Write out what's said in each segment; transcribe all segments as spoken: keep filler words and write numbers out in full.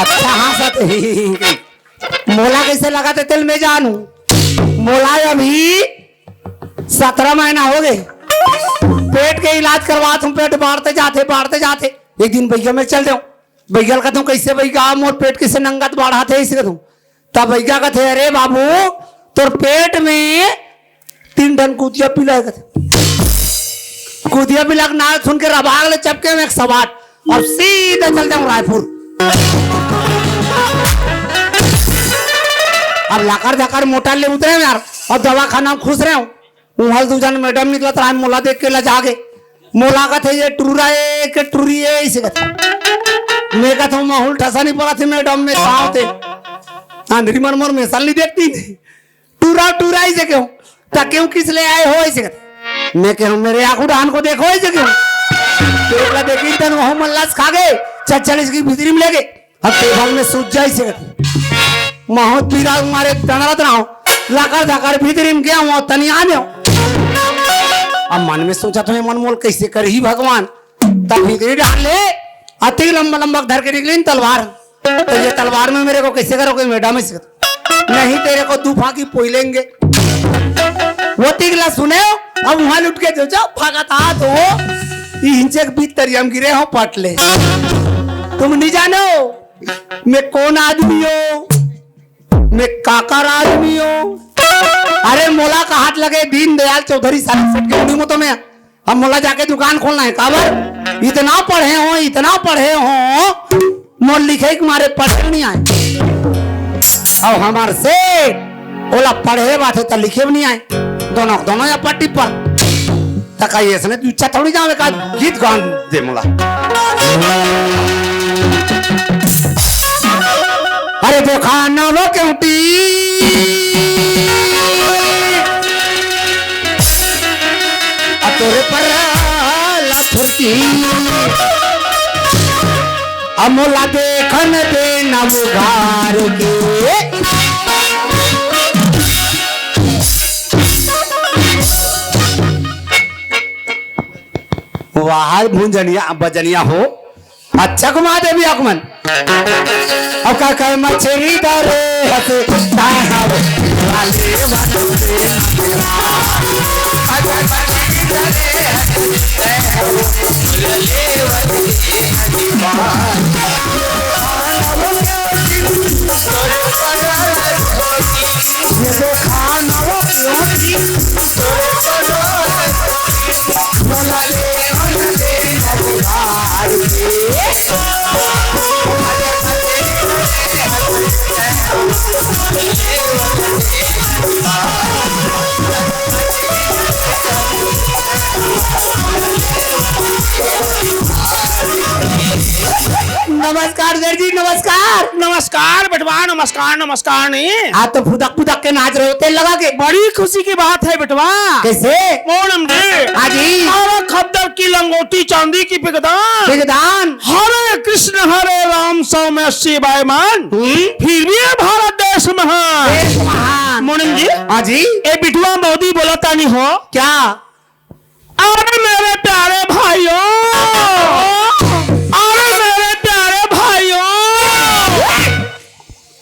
अच्छा, हाँ सत ही। मोला कइसे लगथे तेला मैं जानहूं। मोला अभी सतरा महीना हो गे। पेट के इलाज करवात हूं, पेट बाढ़त जाथे, बाढ़त जाथे। एक दिन बइगा मेर चल देंव। बइगा ल कथंव, "कइसे बइगा, मोर पेट कइसे नंगत बाढ़त हे?" अइसे कथंव। तब बइगा कथे, "अरे बाबू, तोर पेट में तीन ठन कुतिया पिला हे," कथे। कुतिया पिला के नाव सुन के रबाग ले चपके में एक सवाट अउ सीधा चल देंव रायपुर। अब लाकर धाकर मोटर ले उतरेंव यार, अउ दवाखाना में खुसरेंव। उहां ले दू झन मैडम निकलत रहे, मोला देख के लजा गे। मोला कथे, "ये टूरा ए के टूरी ए?" अइसे कथे। मैं कथंव, "महूं ल ठसा नइ परत हे मैडम, मैं सांव ते।" अंधरी मन मोर मेसन नइ देखती। "टूरा, टूरा अइसे कहेंव?" "त कहेंव किस ले आए हो?" अइसे कथे। मैं कहेंव, "मेरे आंखू डाहन को देखो," अइसे कहेंव। पेट ला देखिस तहां महूं मन लस खा गे, चल चल इसकी भीतरी में ले गे। अब टेबल में सूत जाइस हे। महूं पीरा मारे तनरत रहंव, लाकर धाकर भीतरी में गेंव, तनिया देंव। अब मन में सोचत हंव, "ए मन मोला कइसे करही भगवान?" तब भीतरी डाल ले, अतिक लंबा लंबा धर के निकलिन तलवार। "तो ये तलवार में मेरे को कैसे करोगे मैडम?" अइसे कथे, "नहीं, तेरे को दू फांकी पोई लेंगे।" ओतिक ला सुनेंव, अब उहां ले उठ के जो जांव, भागत आत हंव, इही इंचे के भीतरिया में गिरे हंव, पट ले। तुम नहीं जानो मैं कौन आदमी हंव, मैं काकर आदमी हंव। अरे मोला कहत लगे दीनदयाल चौधरी साहब सेठ के मुड़ी में तो मैं, अब मोला जाके दुकान खोलना हे, काबर? इतना पढ़े हंव, इतना पढ़े हंव, मोर लिखे के मारे पढ़े नइ आय। अउ हमर सेठ ओला पढ़े बात हे त लिखे भी नइ आय। दोनों, दोनों या पट्टी पर। त का अइसने तू इच्छा थोड़ी जावे का गीत गान दे मोला। अरे देखा ना वो क्यों टी, आ तोरे पर ला फुर्ती, आ मोला देखन दे ना वो गार के। वाह, भुंजनिया, बजनिया हो। अच्छा घुमा देवी आंख मन। अब का कहे मछरी धरे हंसे, ताए हाव। नमस्कार सर जी, नमस्कार। नमस्कार बेटवा, नमस्कार, नमस्कार नहीं। आज तो फुदक फुदक के नाच रहे हो, तेल लगा के। बड़ी खुशी की बात है बेटवा। कैसे? मोनम जी। हाँ जी। अरे खद्दर की लंगोटी चांदी की पिगदान। पिगदान। हरे कृष्ण हरे राम सौ में अस्सी बाय मान। हम्म। फिर भी ये भारत देश महान। देश महान। मोनम जी। हाँ जी। ए बिटवा मोदी बोला तानी हो। क्या? अरे मेरे प्यारे भाइयों, अरे मेरे प्यारे भाइयों।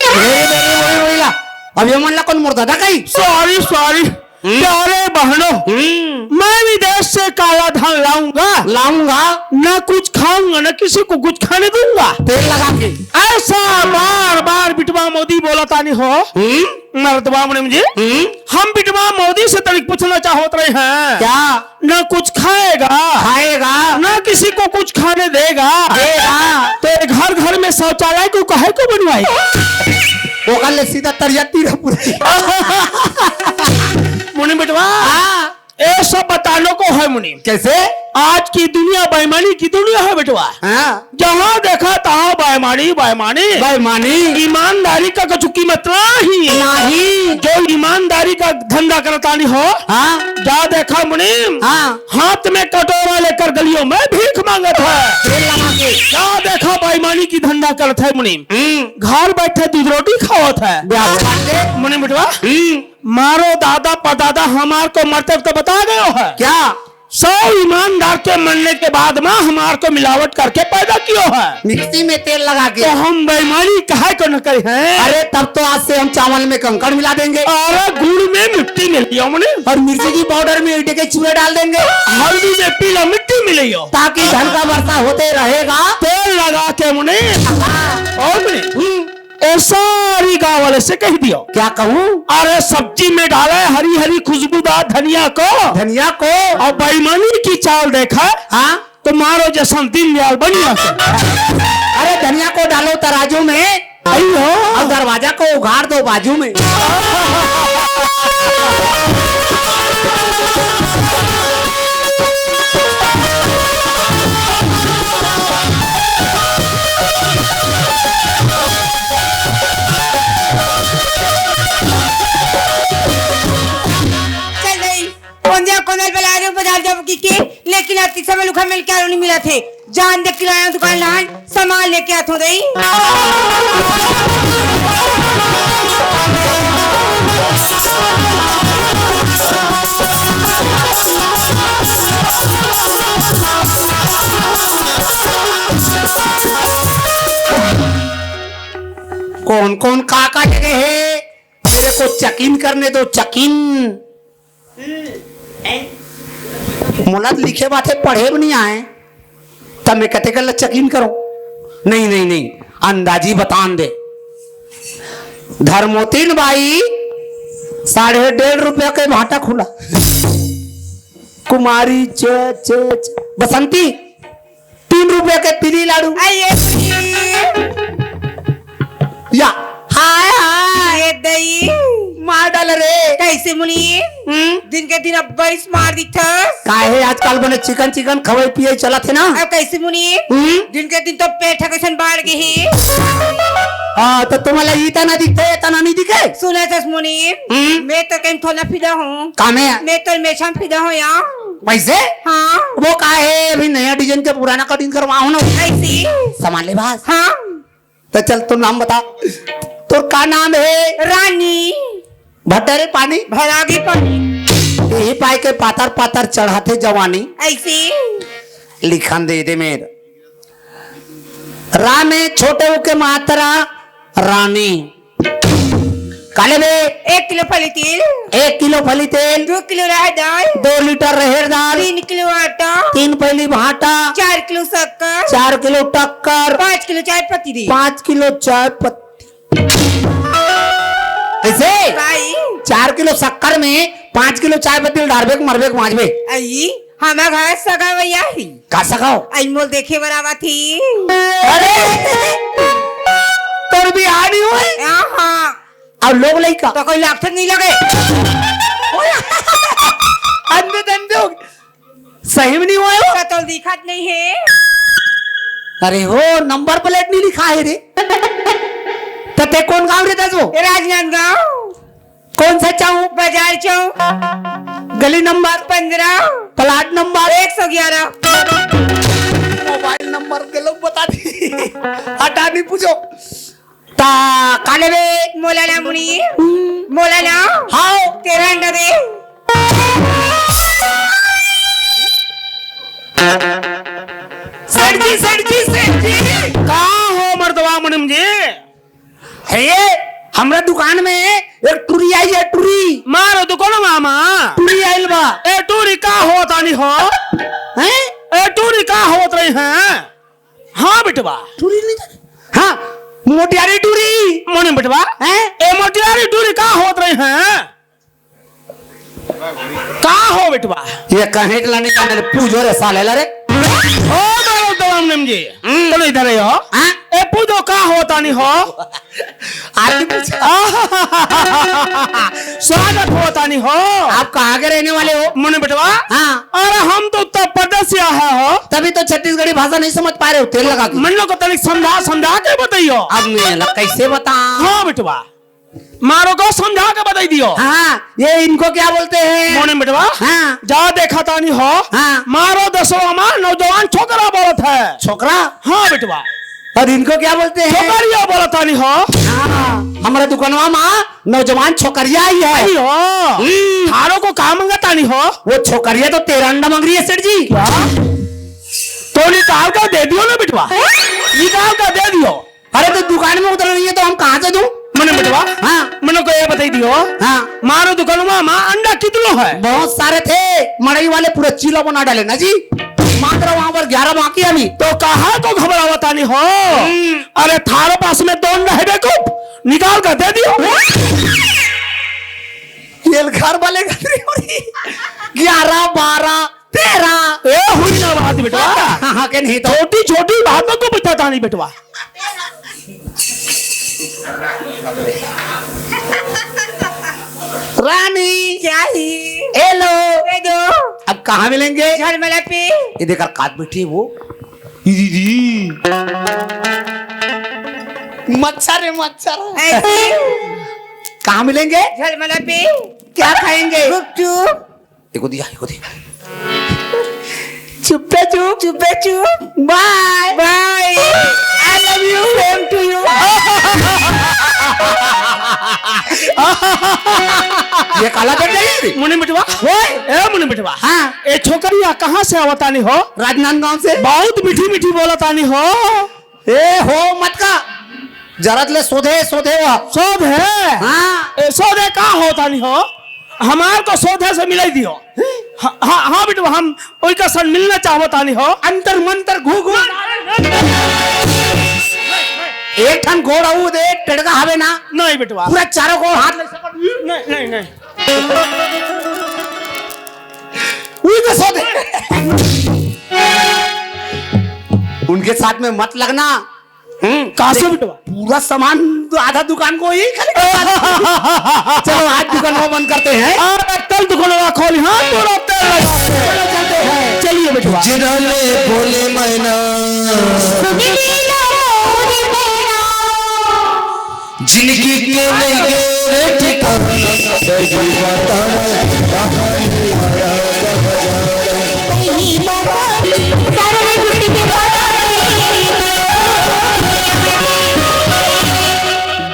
ए, ए, ए, ए, ए, ए, अब ये मन ला कौन मोर दादा कही? Sorry, sorry। हम्म। प्यारे बहनों, हम्म। मैं विदेश से काला धन लाऊंगा। लाऊंगा। ना कुछ खाऊंगा, ना किसी को कुछ खाने दूंगा। तेल लगा के। ऐसा बार बार बिटवा मोदी बोला तानी हो। हम्म। मर्दवा मुनिम जी, हम्म। हम बिटवा मोदी से तनिक पूछना चाहत रहे हैं। क्या? ना कुछ खाएगा, खाएगा। ना किसी को कुछ खाने देगा, देगा। तो ये घर घर में शौचालय को काहे को बनवाए? ओकर ले सीधा तरिया तीर पूरे। मुनिम बिटवा, हाँ। ये सब बताने को है मुनिम। कैसे? आज की दुनिया बेईमानी की दुनिया है बिटवा। हाँ। जहाँ देखा तहाँ बेईमानी, बेईमानी। बेईमानी। ईमानदारी का कछु कीमत नहीं। नहीं। जो ईमानदारी का धंधा करता नहीं हो, हाँ। जा देखा मुनीम, हाँ। हाथ में कटोरा लेकर गलियों में भीख मांगत है। तेल लगा के। जा देखा बेईमानी की धंधा करत है मुनीम। हम्म। घर बैठे दूध रोटी खावत है। ब्याह बात है। मुनीम बिटवा, हम्म। मारो दादा परदादा हमार को मरते वक्त बता गयो है। क्या? सौ ईमानदार के मरने के बाद में हमार को मिलावट करके पैदा कियो है। मिक्सी में तेल लगा के। तो हम बेईमानी काहे को न करे हैं? अरे, तब तो आज से हम चावल में कंकड़ मिला देंगे। अरे, गुड़ में मिट्टी मिलायो मने। और मिर्ची की पाउडर में ईंटे के चूरे डाल देंगे। हल्दी में पीला मिट्टी मिलायो। ताकि धन का वर्षा होते रहेगा। तेल लगा के मने। हाँ। और मने। हम्म। ए सारी गांव वाले से कह दियो। क्या कहूँ? अरे, सब्जी में डाले हरी हरी खुशबूदार धनिया को। धनिया को। और बेईमानी की चाल देखा। हाँ। तो मारो जैसन दीनदयाल बनिया के। अरे, धनिया को डालो तराजू में। आई हो। और दरवाजा को उघाड़ दो बाजू में। चल रही। कोंजा कोंदल बलारू बाजार जाबो की के, लेकिन अति समय लुखा मिल के आलू नहीं मिला थे। जान दे किराया दुकान लहन सामान लेके आथो दई। कौन कौन का का जगह है, मेरे को चेक इन करने दो, चेक इन। मोला तो लिखे बात है, पढ़े भी नहीं आए, तब मैं कते कर चेक इन करो। नहीं, नहीं, नहीं, अंदाजी बतान दे। धर्मोतीन बाई, साढ़े डेढ़ रुपया के भाटा खुला। कुमारी चे, चे, चे, बसंती, तीन रुपया के पीली लाडू। आइए। या। हाय, हाय। ये दई। मार डाल रे। कैसे मुनीम? हम्म? दिन के दिन अब बारिश मार दिखथस। काहे आजकल बने चिकन चिकन खवई पिए चलत है ना? अब कैसे मुनीम? हम्म? दिन के दिन तो पेट ह कैसन बाढ़ गे हे। हाँ, तो तुम्हाला इतना दिखते, इतना नहीं दिखे? सुनथस मुनीम, हम्म? मैं तो कहीं थोड़ा फिदा हूँ। का में? मैं तो मेछा फिदा हूँ यार। वैसे? हाँ। वो का है, अभी नया डिजाइन के पुराना कटिंग करवाओ ना। ऐसी? सामान ले बस। हाँ। तो चल, तू नाम बता। तोर का नाम है? रानी। भट्टा रे पानी। भरागी पानी। यही पाए के पातर पातर चढ़ाते जवानी। ऐसी? लिखन दे दे मेर। रा में छोटे ऊ के मात्रा रानी। का लेबे? एक किलो फली तेल। एक किलो फली तेल। दो किलो राहर दाल। दो लीटर राहर दाल। तीन किलो आटा। तीन पहली भाटा। चार किलो शक्कर। चार किलो टक्कर। पाँच किलो चाय पत्ती दे। पाँच किलो चाय पत्ती। ऐसे? भाई। चार किलो शक्कर में पाँच किलो चाय पत्ती डारबे के मरबे के माजबे। आई, हमार घर सगा भैया ही। का सगाओ? आई मोल देखे बर आवत ही। अरे, तोर बिहाव नहीं होय? हाँ, हाँ। अउ लोग लइका? तो कोई लागथे नहीं लगे। अंधे धंधे हो गए। सही में नहीं होय वो? तो दिखत नहीं है। अरे हो, नंबर प्लेट नहीं लिखा है रे। तो ते कौन गांव रहता है वो? राजनांदगांव। कौन सा चौक? बाजार चौक। गली नंबर? पंद्रह। Plot number? एक सौ ग्यारह। मोबाइल नंबर के लोग बता दी। हटा, नहीं पूछो। ता, का लेबे? मोला ना मुनीम। हम्म। मोला ना। हाव। तेरा अंडा दे। सेठ जी, सेठ जी, सेठ जी। का हो मर्दवा मुनीम जी? हे, हमरा दुकान में एक टुरी आई है, टुरी। मारो दुकान मामा। टुरी आइल बा। ए टुरी, का होत रही हो? हैं? ए टुरी, का होत रही हैं? हाँ बेटवा। टुरी नहीं जाने? हाँ, मोटियारी टुरी। मुनीम बेटवा। हैं? ए मोटियारी टुरी, का होत रही हैं? का हो बेटवा? ये कहें के लाने का मेरे पूजो रे साले ला रे। ओ मारो दवाम नेम जी। हम्म। तो इधर ही हो। हाँ? ए पूजो, का होता नहीं हो? आरती पूछो। स्वागत होता नहीं हो। आप कहाँ के रहने वाले हो? मुनीम बेटवा। हाँ। अरे हम तो उत्तर प्रदेश से आया हो। तभी तो छत्तीसगढ़ी भाषा नहीं समझ पा रहे हो, तेल लगा के। मन लोग को तनिक समझा, समझा के बताइयो। अब मैं ला कैसे बताऊं? हाँ बेटवा। मारो को समझा के बताई दियो। हाँ, ये इनको क्या बोलते हैं? मुनीम बेटवा। हाँ। जा देखा तानी हो। हाँ। मारो दसवा मा नौजवान छोकरा बोलत है। छोकरा? हाँ बेटवा। और इनको क्या बोलते हैं? छोकरिया बोलत आनी हो। हाँ, हमारे दुकानवा मा नौजवान छोकरिया आई है। आई हो। हम्म। थारो को का मंगत आनी हो? वो छोकरिया तो तेरा अंडा मांग रही है सेठ जी। क्या? तो निकाल कर दे दियो ना बिटवा, निकाल कर दे दियो। अरे तो दुकान में उतर रही है तो हम कहाँ से दूं? मने बिटवा, हाँ। मने को ये बताई दियो। हाँ। मारो दुकान में माँ अंडा कितनो है? बहुत सारे थे, मड़ई वाले पूरा चीला बना डाले ना जी। मात्र वहां पर ग्यारह बाकी अभी। तो कहाँ को घबरावत आनी हो? हम्म। अरे थारे पास में दो अंडा है बेवकूफ, निकाल कर दे दियो। ये घर वाले का नहीं हो रही। ग्यारह, बारह, तेरह। ए, हुई ना बात बेटवा। हाँ, हाँ, के नहीं तो। छोटी छोटी बातों को बताता नहीं बेटवा। रानी। क्या ही? हेलो। दे दो। अब कहाँ मिलेंगे? झलमला पे। ये देखकर काट बैठी है वो। दीदी। मच्छर है, मच्छर। ऐसे। कहाँ मिलेंगे? झलमला पे। क्या खाएंगे? गुपचुप। एको दिया, एको दिया। चुप्पे चुप, चुप्पे चुप। Bye। Bye। I love you। Same to you। ये काला बैठ गई? मुनि मिठवा। ओए। ए मुनि मिठवा। हाँ। ए छोकरिया कहाँ से आवत आनी हो? राजनांदगांव से। बहुत मीठी मीठी बोलत आनी हो। ए हो मत का, जरत ले सोधे, सोधे हो। सोधे? हाँ। ए, सोधे का होत आनी हो? हमार को सोधे से मिलाई दियो। हाँ, हाँ, हाँ बेटवा, हम ओई का सन मिलना चाहवत आनी हो। अंतर मंतर घू घू। एक ठन गोड़ आऊ दे, टेड़गा हवे ना। नहीं बेटवा। पूरा चारों गोड़ हाथ ले सकत। नहीं, नहीं, नहीं। उनके साथ, उनके साथ में मत लगना। हम्म। कासो बिटवा। पूरा सामान तो आधा दुकान को ही खाली कर दिया। चलो, आज दुकान को बंद करते हैं। और कल दुकान खोली, हाँ, पूरा तेल लगा के। चलो, चलते हैं। चलिए बिटवा। जिन्होंने बोले मैना। जिंदगी के नइगे रे ठिकाना, सही बतावं, कहानी आया।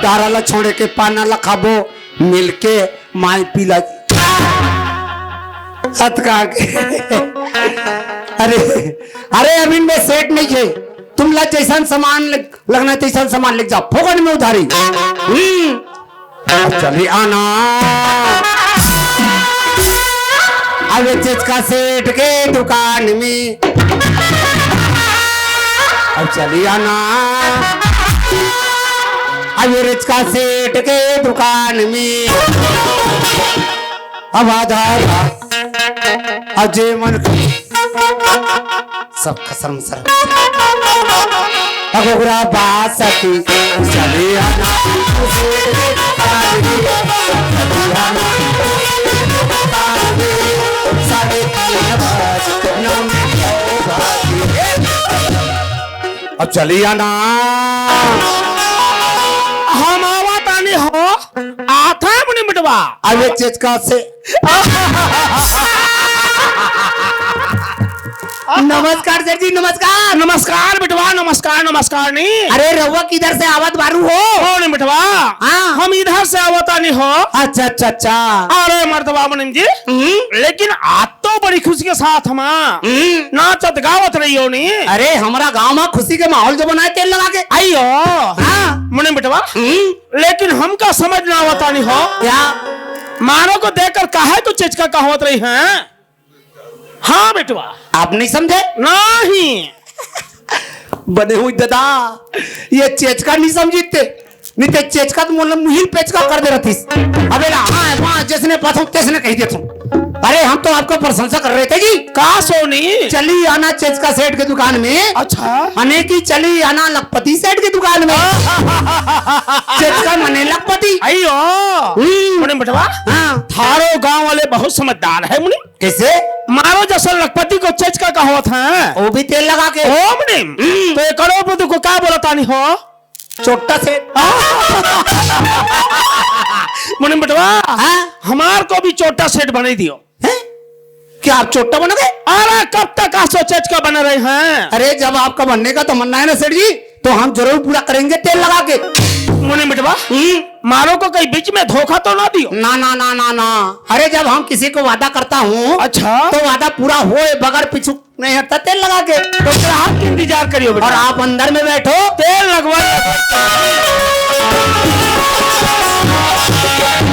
डारा ला छोड़े के पाना ला खाबो, मिलके माई पीला। अतका के। अरे, अरे, अभी मैं सेठ नहीं है। तुम ला जैसन सामान लग-, लगना तैसन सामान लेके जाओ, फोकट में उधारी। हम्म। अब चली आना। अब चेचका सेठ के दुकान में। अब चली आना। अब चेचका सेठ के दुकान में। अब आधा अजय मन सब खसम सर। अगोगरा बासती चली आना। अब चली आना। हम आवत आनी हो, आथा मुनि मिटवा। अबे चेचका से नमस्कार सर जी, नमस्कार। नमस्कार बेटवा, नमस्कार, नमस्कार नी। अरे रउआ किधर से आवत बारू हो? कौन बेटवा? हाँ। हम इधर से आवत आनी हो। अच्छा, अच्छा, अच्छा। अरे मर्दवा मुनिम जी, हम्म। लेकिन आज तो बड़ी खुशी के साथ हम हम्म। नाचत गावत रही हो नी। अरे हमरा गांव में खुशी के माहौल जो बनाए तेल लगा के। आइयो। हाँ। मुनिम बेटवा, हम्म। लेकिन हमका समझ ना आवत आनी हो। क्या? मारो को देखकर काहे तू चेचका कहवत रही है? हाँ बेटवा। आप नहीं समझे? नहीं। बने हुई दादा, ये चेचका नहीं समझी ते, नहीं ते चेचका तो मोला मुहिल पेचका कर दे रहतीस। अबे ला, हाँ, हाँ, जैसने पाथो, तैसने कहि देथो। अरे, हम तो आपको प्रशंसा कर रहे थे जी। का सोनी? चली आना चेचका सेठ के दुकान में। अच्छा। अने की चली आना लखपति सेठ के दुकान में। चेचका मने लखपति। आइयो। हम्म। मुनिम बेटवा, हाँ। थारो गांव वाले बहुत समझदार है मुनिम। कैसे? मारो जैसा लखपति को चेचका कहवत है। वो भी तेल लगा के। ओ मुनिम, हम्म। तो ये करोड़पति को का बोलत आनी हो? चोट्टा सेठ। मुनिम बेटवा, हाँ? हमार को भी चोट्टा सेठ बनाई दियो। हैं? क्या आप चोट्टा बनोगे? अरे कब तक आसो चेचका बने रहे हैं? अरे जब आपका बनने का तमन्ना है ना सेठ जी, तो हम जरूर पूरा करेंगे तेल लगा के। मुनि बेटवा, हम्म, मारो को कहीं बीच में धोखा तो ना दियो। ना ना ना ना ना। अरे, जब हम किसी को वादा करता हूँ, अच्छा। तो वादा पूरा होए बगैर पीछू नहीं हटता तेल लगा के। तो ग्राहक के इंतजार करियो और बेटा। आप अंदर में बैठो। तेल लगवा।